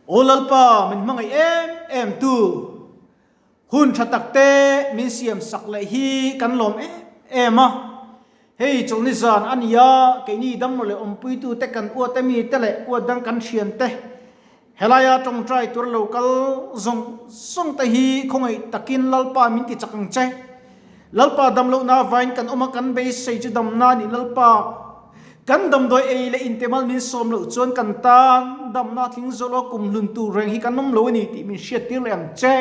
Aw Lalpa, min hmangaih em em tu, hun tha tak te min siam sak leh hi kan lawm em em a. Hei chawlhni zan a ni a, keini damlo leh awmpuitu te kan uat emi te leh uat dang kan thian te, helaia tawngtai tur lo kal zawng zawng te hi khawngaih takin Lalpa min ti chak ang che. Lalpa damlohna avain kan awm a, kan beisei chu damna a ni Lalpa. Kan damdawi ei leh intemal min sawm loh chuan kan tan damna tling zawh lo kum hlun tur reng hi kan awm lo a ni tih min hriattir leh ang che.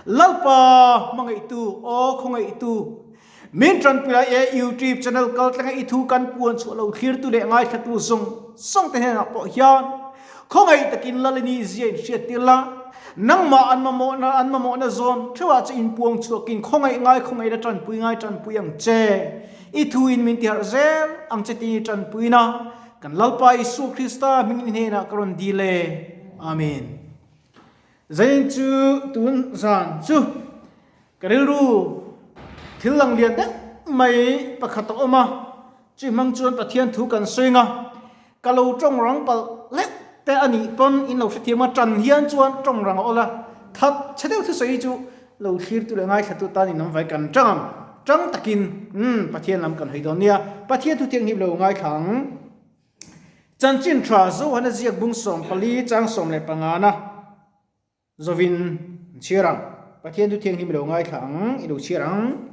Lalpa hmangaihtu, aw khawngaihtu, min tanpui lai e YouTube channel kal tlenga i thu kan puan chhuah lo thlirtu leh ngaithlatu zawng zawng te hnenah pawh hian khawngaih takin Lalini zia in hriattir la, nangmah an mamawhna an mamawhna zawn theuhah che inpuang chhuakin khawngaih ngai khawngaihna tanpui ngai tanpui ang che. I thu in min tiharh zel ang che ti tanpuina kan Lalpa Isua Krista hmingin hnenah ka rawn dil e. Amen. Zain chu tun zan chu ka rilru thil lang lian deuh mai pakhat a awm a, chu hmang chuan Pathian thu kan sawi nga, ka lo tawng rang palh lek te a nih pawn in lo hrethiam a, tan hian chuan tawng rang a awl a, that chhe deuh thusawi chu Lo thlirtu leh ngaithlatu tan in awm vai kan tang ang. Tang takin, umm, Pathian lam kan hawi dawn nia. Pathian thu thianghlim lo ngaithla ang. Chanchin tha Zohana ziak bung 14 chang 15 na zovin an chhiar ang. Pathian thu thianghlim lo ngaithla ang, i lo chhiar ang.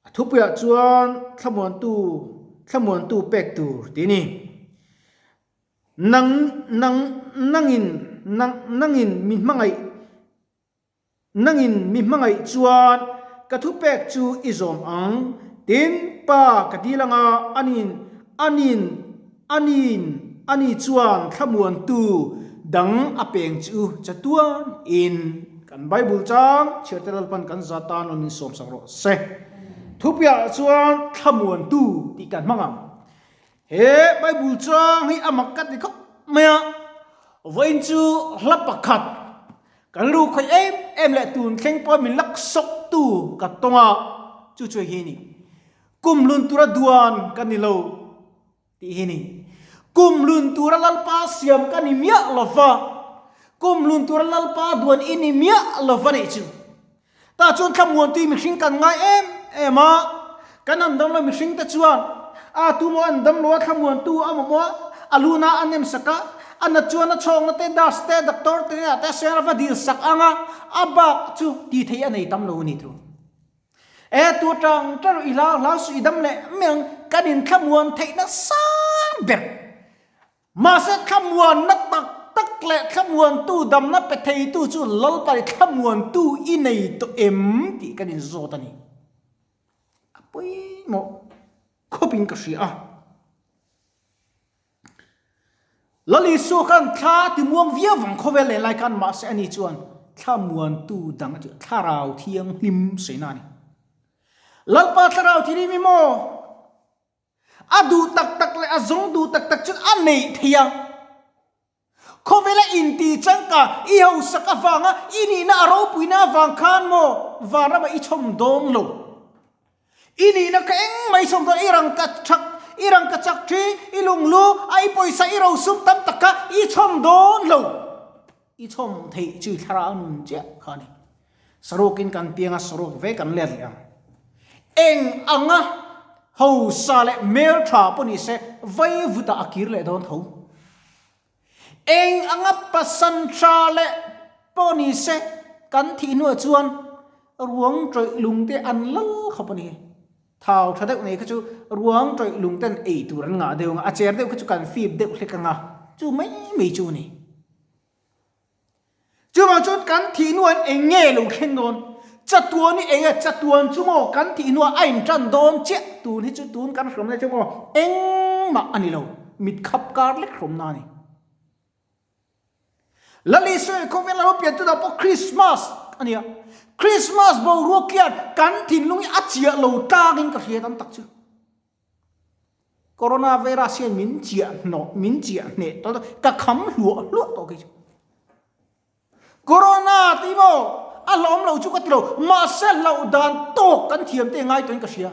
A thupuiah chuan thlamuantu, thlamuantu pek tur tih a ni. Nang, nang, nangin, nang, nangin mi hmangaih, nangin mi hmangaih chuan ka thupek chu i zawm ang. Tin, Pa ka dil anga anin, anin, anin, ani chuan thlamuantu dang a peng chu chatuan in kan Bible chang chhiarte Lalpan kan za tan rawn insawmsak rawh se. Thupiah chuan thlamuantu tih kan hmang ang. He Bible chuang hi a mak ka ti khawp mai a, vawiin chu hla pakhat kan lu khawih em em leh tun thleng pawh min lak sawk tu ka tawng a, chu chu hi a ni. Kum lun tura duan ka ni lo tih hi a ni. Kum lun tura Lalpa siam ka ni miah lo va, kum lun tura Lalpa duan i ni miah lo va nih chu. Tah chuan thlamuantui mihring kan ngai em em a, kan han dam lo mihring te chuan a tu maw an dam lo a thlamuantu a mamawh a, a luna a nem sak a, a nat chuan a chhawkna te nurse te doctor te hnenah te a seng a va dil sak ang a, a bak chu tih theih a nei tam lo a ni thu. E tu tang tang i hlau hlau suh i dam leh mai ang, kan inthlamuan theihna sang ber. Mahse thlamuanna tak tak leh thlamuantu damna pe theitu chu Lalpa leh thlamuantu i nei tawh em tih kan inzawt a ni. A pawimawh khawpin ka hria a. Lal Isua khan thla ti muang viau vang khawvel leh lai khan mahse ani chuan thlamuantu dang a ti thlarau thianghlim sawi na a ni. Lalpa thlarau thianghlim hi maw? A duh tak tak leh a zawng duh tak tak chuan a neih theih a. Khawvela inti changka i hausak avanga i nihna a ropuina avang khan maw vanramah i chhawm dawn lo. I nihna kha engmah i chhawm dawn i rangka chak i rangka chak thi i lunglu a i pawisa i rosum tam tak kha i chhawm dawn lo. I chhawm theih chu i thlarau nun chiah kha a ni. Saruakin kan piang a, saruak ve kan let leh ang. Eng anga hausa leh hmeltha pawh ni se, vai vutah a kir leh dawn tho. Eng anga pasan tha leh pawh ni se, kan thih hnuah chuan ruang tawih lung te an lal khawp a ni. Thau tha deuh nei kha chu ruang tawih lung ten ei tur an ngah deuh ang a, a cher deuh kha chu kan fip deuh hlek ang a, chu mai mai chu a ni. Chuvang chuan kan thih hnuah eng nge lo thleng dawn? Chatuan hi eng nge? Chatuan chu maw kan thih hnuah a intan dawn chiah? Tun hi chu tun kan hrawmna chu maw engmah a ni lo, mit khap kar lek hrawmna a ni. Lal Isua hi khawvel a lo pian tunah pawh Christmas a ni a, Christmas boruak hian kan thinlung hi a chiah lo tlangin ka hria tam tak chu. Corona virus hian min chiah hnawh, min chiah hneh tawh ka kham hluah hluah tawh kei chu. Corona tih maw a hlawm lo chu ka ti lo, mahse hlauh dan tawk kan thiam te ngai tawhin ka hria.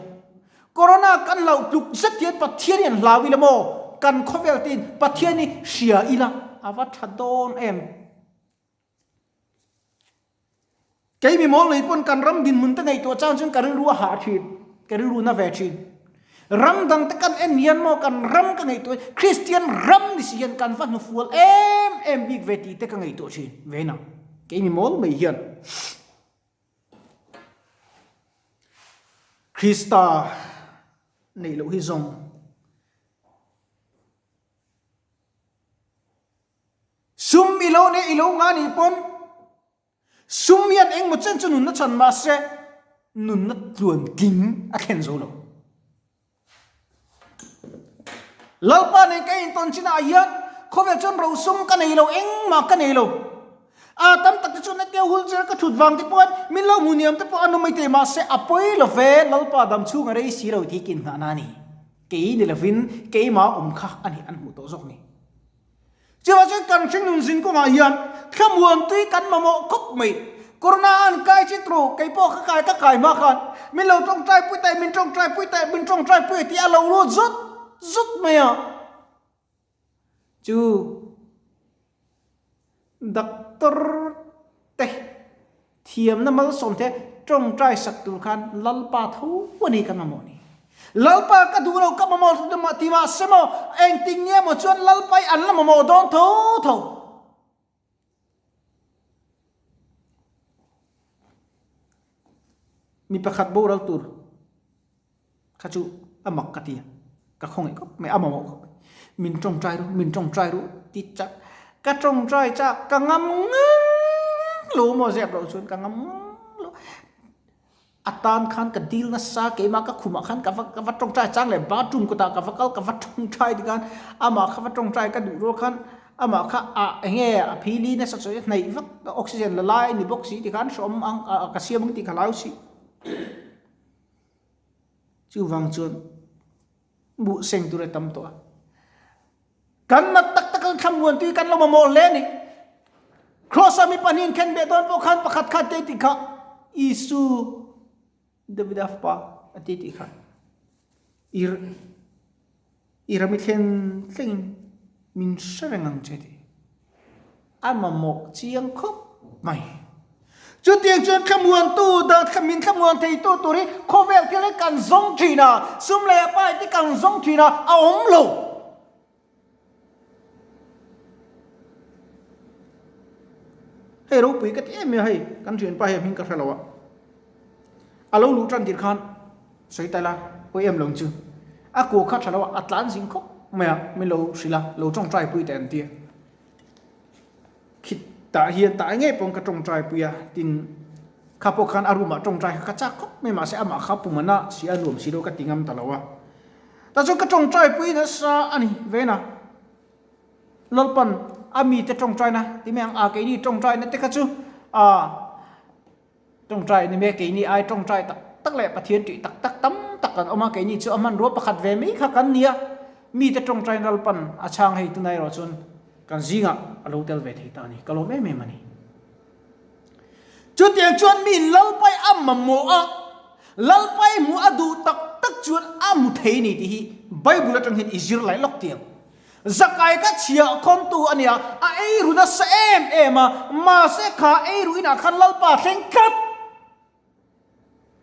Corona kan hlauh tluk zet hian Pathian hian hlau ila maw? kan khawvel te in Pathian hi hria ila a va tha dawn em. Kei mi mawl nei pawn kan ram dinhmun te ngaihtuah chang chuan ka rilru a hah thin, ka rilru na ve thin. Ram dang te kan en hian maw kan ram ka ngaihtuah Kristian ram ni si hian kan va hnufual em em bik ve tih te ka ngaihtuah thin ve na. Kei mi mawl mai hian Krista neih loh hi zawng Sum i lo nei i lo nga nih pawn sum hian engmaw chen chu nunna chhan mah se nunna tluan tling a thlen zo lo. Lalpa nen ka intawn chinah hian khawvel chuan rosum ka nei lo engmah ka nei lo. A tam tak te chuan hetia wheelchair ka thut vang te pawh min lo hmu niam te pawh an awm mai thei mahse a pawi lo ve Lalpa dam chhung a rei si lo tih ka inngahna a ni. Kei ni lovin keimah awm kha a ni an hmuh tawh zawk ni. Chuvang chuan kan hringnun zin kawngah hian thlamuan tui kan mamawh khawp mai. Corona an kai chi tru, kei pawh ka kai ka kai hma khan min lo tawngtai pui ta e, min tawngtai pui ta e, min tawngtai pui e tih a lo lut zut zut mai a. Chu doctor te Thiamna malsawm te tawngtai sak tur khan Lalpa tho a ni kan mamawh ni. Lalpa ka duh lo ka mamawh ti mah se maw engtin nge maw chuan Lalpa hi an la mamawh dawn tho tho. Mi pakhat boral tur kha chu a mak ka ti a, ka khawngaih khawp mai, a mamawh khawp mai. Min tawngtai ru, min tawngtai ru ti chak, ka tawngtai chak, ka ngam ngang lo maw zep loh chuan ka ngam ngang lo. A tan khan ka dil nasa, keimah ka khumah khan ka va ka va tawngtai chang leh bathroom kawtah ka va kal ka va tawngtai ti khan amah kha va tawngtai ka duh rual khan amah kha ah eng nge a phili nasa chu hnaih vak oxygen la lai a ni bawk si ti khan hrawm ang ka siam ang tih ka hlau si. Chuvang chuan buh seng tur a tam tawh a. Kan nat tak tak a thlamuan tui kan lo mamawh hle a ni. Cross a mi pahnihin khen beh dawn pawh khan pakhat kha te tih kha Isu Davida fapa a ti tih kha i i rami thlen thlengin min hre reng ang che tih. A mamawh chiang khawp mai. Chutiang chuan thlamuantu dan thla min thlamuan theitu tur hi khawvel thil hi kan zawng thin a, sum leh pai te kan zawng thin a, a awm lo. Hei ropui ka ti em em a hei, kan thianpa hi a hming ka hre lo a. A lo luh tan tir khan sawi ta ila pawi em lo ang chu. A kua kha tha lo a, a tlan zing khawp mai a, min lo hrilh a, lo tawngtai pui teh an ti a. Khi tah hian tah ngei pawh ka tawngtai pui a, tin kha pawh khan a room ah tawngtai kha ka chak khawp mai mahse amah kha pum ana si a nuam si lo ka ti ngam ta lo a. Tah chuan ka tawngtai pui nasa a ni ven a, Lalpan a mite tawngtaina ti mai ang a keini tawngtaina te kha chu ah Tawngtai ni mek keini ai tawngtai tak tak leh Pathian tih tak tak tam tak kan awm a, keini chu a hmanrua pakhat ve mai kha kan nia, mite tawngtain Lalpan a chhang hei tunah erawh chuan kan zingah a lo tel ve thei ta a ni, ka lawm em em a ni. Chutiang chuan miin Lalpai a mamawh a, Lalpai hmuh a duh tak tak chuan a hmu thei a ni tih hi Bible atang hian i zir lai lawk tiang. Zakai ka chhiah khawntu a nia, a eiru nasa em em a, mahse kha eiru inah khan Lalpa thleng tlat.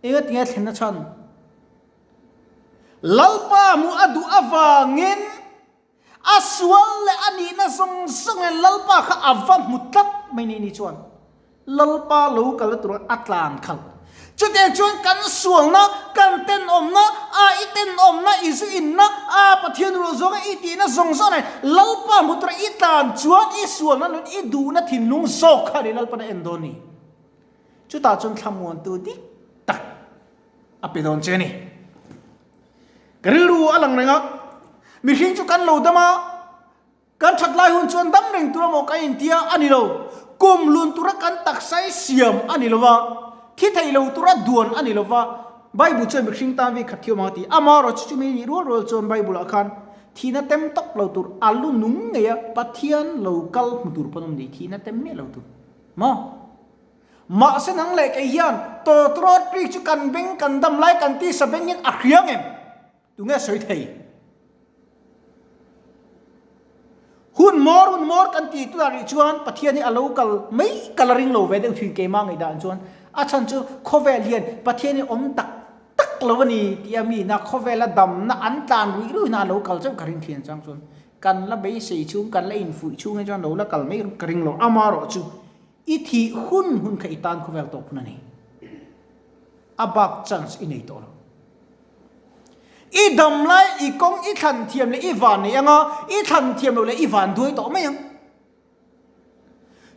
Enga tinge thlenna chhan? Lalpa hmuh a duh avangin a sual leh a nihna zawng zawngin Lalpa kha a va hmu tlat mai ni ni chuan. Lalpa lo kal tura a tlan khalh. Chutiang chuan kan sualna, kan tenawmna, a i tenawmna, i zu inna, a Pathian ruah zawnga i tihna zawng zawng nei Lalpa hmu tura i tlan chuan i sualna nun i duhna thinlung zawk kha ni Lalpan a en dawn ni. Chutah chuan thlamuantu dik tak a pe dawn che a ni. Ka rilru a lang reng a, mihring chu kan lo dam a, Kan that lai hun chuan dam reng tur emaw kan intia a ni lo. Kum lun tura kan taksa hi siam a ni lo va, thi thei lo tura duan a ni lo va. Bible chuan mihring tan vi khat thiam ang a ti. Amaherawh chu chumi nih rual rual chuan Bible ah khan thihna tem tawp lo tur a lu nung ngei a Pathian lo kal hmu tur pawn awm ni thihna tem miah lo tur maw? Mahse nang leh kei hian tawtrawt rik chu kan beng kan dam lai kan tisa bengin a hria ngem? Tunge sawi thei? Hun mawr hun mawr kan ti tunah rih chuan Pathian hi a lo kal mai ka la ring lo ve deuh thin keimah ngaihdan chuan. A chhan chu khawvel hian Pathian hi awm tak tak lo a ni tih a mi na khawvela damna an tlan ruih ruih hna a lo kal chauh ka ring thin chang chuan kan la beisei chhung kan la infuih chhung hi chuan lo la kal mai ka ring lo amarawh chu i thih hun hun kha i tan khawvel tawp hun a ni. A bak chance i nei tawh lo. I dam lai i kawng i thlan thiam leh i van nei anga i thlan thiam loh leh i van duai tawh mai ang.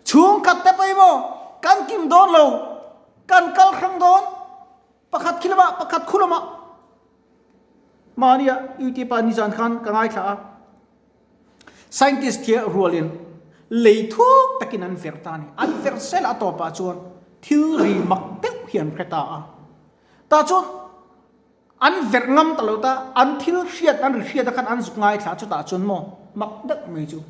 Chhungkhat te pawh hi maw kan kim dawn lo, kan kal hrang dawn, pakhat khi lamah pakhat khu lamah. Mahnia YouTube ah nizan khan ka ngaithla a, scientist thia rualin lei thuk takin an verh ta a ni. An verh sel a tawpah chuan thil ri mak deuh hi an hre ta a. Tah chuan an verh ngam ta lo ta, an thil hriat an ri hriat a khan an zuk ngaithla chutah chuan maw mak deuh mai chu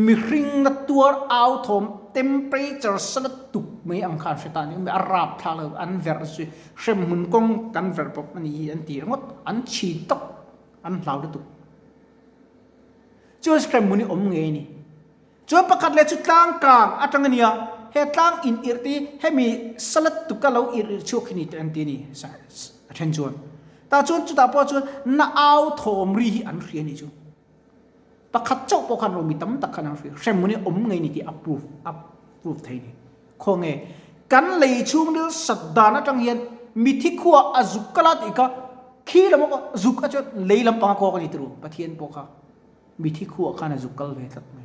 mihring na tuar au thawm temperature sala tuk mai ang kha an hre ta a ni a rap thlak lo an verh chu hremhmun kawng kan verh bawk a ni hi an ti ringawt an chhi tawp an hlau lutuk chuan hremhmun hi awm ngei a ni. Chuan pakhat leh chu tlang kang atang a nia, he tlang in irh te hi hemi salad tuka lo irh irh chhuak hi ni teh an ti a ni, a then chuan. Tah chuan chutah pawh chuan na au thawm ri hi an hria a nih chu. Pakhat chauh pawh khan ro mi tam tak khan an hria, hremhmun hi awm ngei ni tih a proof a proof thei a ni. Khawnge kan lei chhungril sat dan atang hian mithi khua a zuk kal a tih kha khi lam a zuk a chuan lei lampang a kawk a ni turu Pathian pawh kha. Mithi khuah khan a zuk kal ve tlat mai.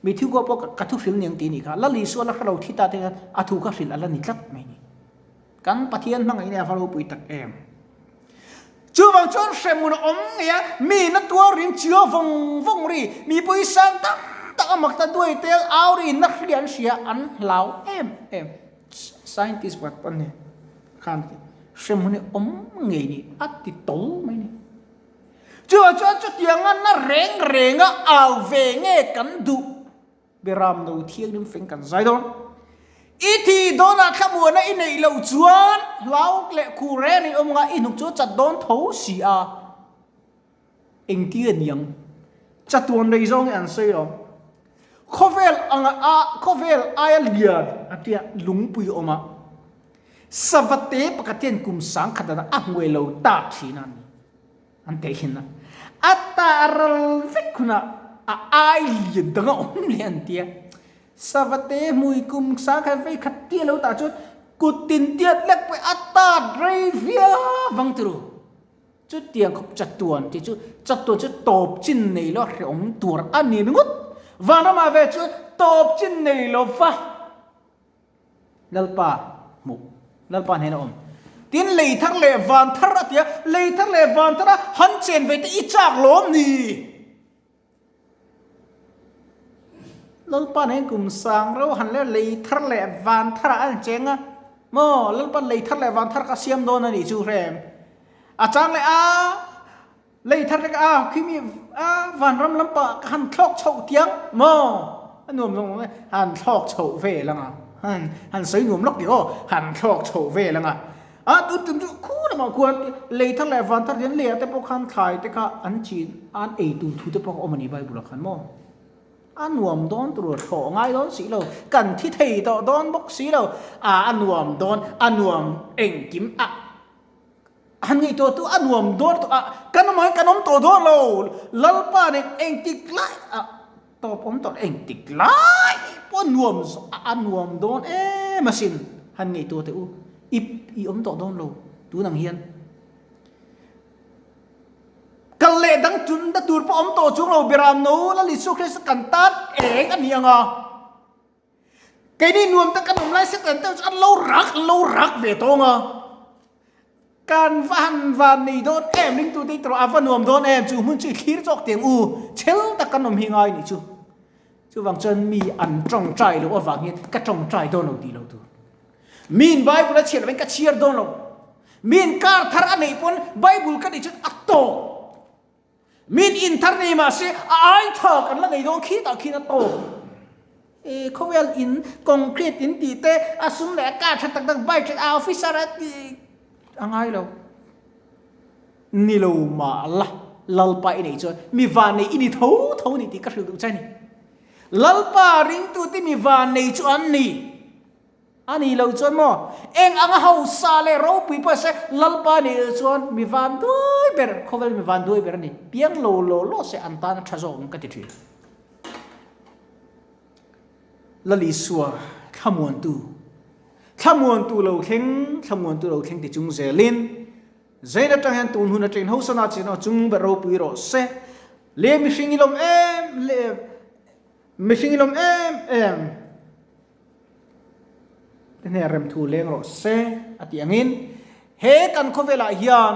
Mithi khuah pawh ka thu hrilh niang tih a nih kha. Lal Isua la hrelo thi ta te khan a thu kha hrilh a la ni tlat mai ni. Kan Pathian hmangaih nia va ropui tak em. Chuvang chuan hremhmun a awm ngei a, mi na tuar rin chiau vawng vawng ri, mi pawisang tam tak a mak ta duai tel au ri na hria an hria an hlau em em. Scientist pakhat pawh nen khan hremhmun hi awm ngei ni a ti tawl mai ni. Chuvang chuan chutianga na reng renga au ve nge kan duh Beram no thianghlim feng kan zai dawn. I thi dawnah thlamuana i neih loh chuan hlau leh khu reng i awm nga i hnuk chu a chat dawn tho si a. Engti a niang? Chatuan rei zawng hi an sawi lo. Khawvel anga a khawvel aia lian a tia lungpui awm a. Savate pakhat hian kum sangkhat ah a hmuai lo ta thin a ni. An teh hin a. A ta ral vek hunah a ai lian dang a awm leh an tia. Savate hmui kum sangkhat vei khat tia lo tah chuan kut tin tiat lek pawh a tat rei viau vang turu. Chutiang khawp chatuan tih chu chatuan chu tawp chin nei lo hrehawm tur a ni ringawt. Vanramah ve chuan tawp chin nei lo va. Lalpa hmuh, Lalpa hnena awm. Tin, lei thar leh van thar a ti a, lei thar leh van thar a han chen ve te i chak lawm ni? Lalpa nen kum sang ro han le lei thar leh van thar ah an cheng a, maw Lalpa lei thar leh van thar ka siam dawn a nih chu hrem. A chang leh a, Lei thar te ka a khi mi a vanram lampa ka han thlawk chhoh tiang maw a nuam zawng zawng e han thlawk chhoh vel anga han han sawi nuam lawk tih aw han thlawk chhoh vel anga a tun tum chu khu lamah khuan lei thar leh van thar hian leiah te pawh khan thlai te kha an chin an ei tur thu te pawh a awm a ni bible ah khan maw a nuam dawn tur thlawh ngai dawn si lo kan thi thei tawh dawn bawk si lo a a nuam dawn a nuam engkim a. Han ngaihtuah tu a nuam dawn tawh a, kan awm ang kan awm tawh dawn lo, Lalpa nen engtik lai a tawp awm tawh engtik lai pawh nuam zawh a nuam dawn em asin han ngaihtuah teh u, i i awm tawh dawn lo tun ang hian kal leh dang chun na tur pawh awm tawh chuang lo Beram no Lal Isua Krista kan tan eng a ni ang a. Keini nuam tak kan awm lai Satan te chu an lo rak an lo rak ve tawng a. Kan va han van nei dawn em ringtu te tawh a va nuam dawn em chu hmun chu i thlir chawk tiang u chhel tak kan awm hi ngai nih chu. Chuvang chuan mi an tawngtai loh avang hian ka tawngtai dawn lo tih lo tur. Miin Bible a chhiar lovin ka chhiar dawn lo. Miin kar thar a neih pawn Bible ka neih chuan a tawk. Min in thar nei mah se a ai tha kan la nei dawn khitah khin a tawk. E khawvel in concrete in tih te a sum leh a car tha tak tak bike tha a officer a ti a ngai lo. Ni lo mah la. Lalpa i neih chuan mi vannei i ni tho tho ni tih ka hrilh duh che a ni. Lalpa ringtute mi vannei chu an ni. A nih loh chuan maw, eng anga hausa leh ropui pawh se Lalpa nih loh chuan mi van duai ber, khawvel mi van duai ber a ni. Piang lo law law se an tan a tha zawk ang ka ti thin. Lal Isua thlamuantu, thlamuantu lo thleng, thlamuantu lo thleng ti chung zelin, Zain atang hian tun hun atangin hosana chin aw chung ber ropui rawh se. Le mihring i lawm em le mihring i lawm em em te hne rem thu leng rawh se a ti angin he kan khawvelah hian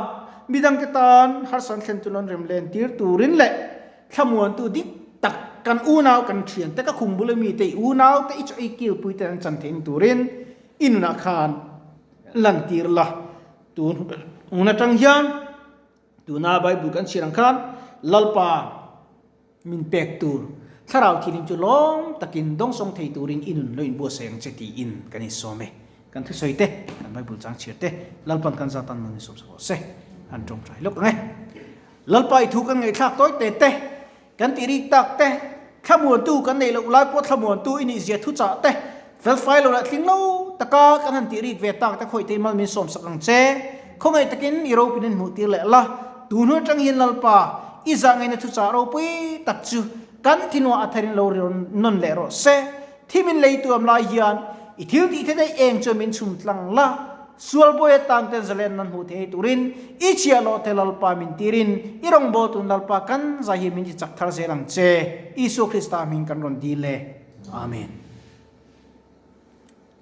midangte tan harsan thlen chu rawn rem len tir turin leh thlamuantu dik tak kan unau kan thiante ka khum bula mite i unaute i chaw ei kilpui te an chan theihna turin i nunah khan lantir la. Tun hun atang hian tuna Bible kan chhiar ang khan Lalpa min pek tur thlarau thilim chu lawm takin dawngsawng thei turin i nun lo inbuatsaih ang che tiin kan insawm e. Kan thusawi te, kan Bible chang chhiar te Lalpan kan zatan nun insawm sak rawh se. An tawngtai lawk ang e. Lalpa i thu kan ngaihthlak tawi te te, Kan tih rik tak te, thlamuantu kan neih loh lai pawh thlamuantu i nih zia thuchah te, felfai lo leh tling lo taka kan han tih rik ve tak te khawih te mal min sawmsak ang che. Khawngaih takin i ropin in hmuh tir leh la, tun hun atang hian Lalpa, i zah ngaihna thuchah ropui tak chu kan thinua a tharin lo ri nawn leh rawh se. Thim in lei tuam lai hian i thil tih the daih eng chuan min chhum tlang la, sual bawi atan ten zalen nan hmuh thei turin i chhiah loh te Lalpa min tirin i rawngbâwl tun Lalpa kan zai hi min ti chak thar zel ang che. Isua Krista hming kan rawn dil e. Amen.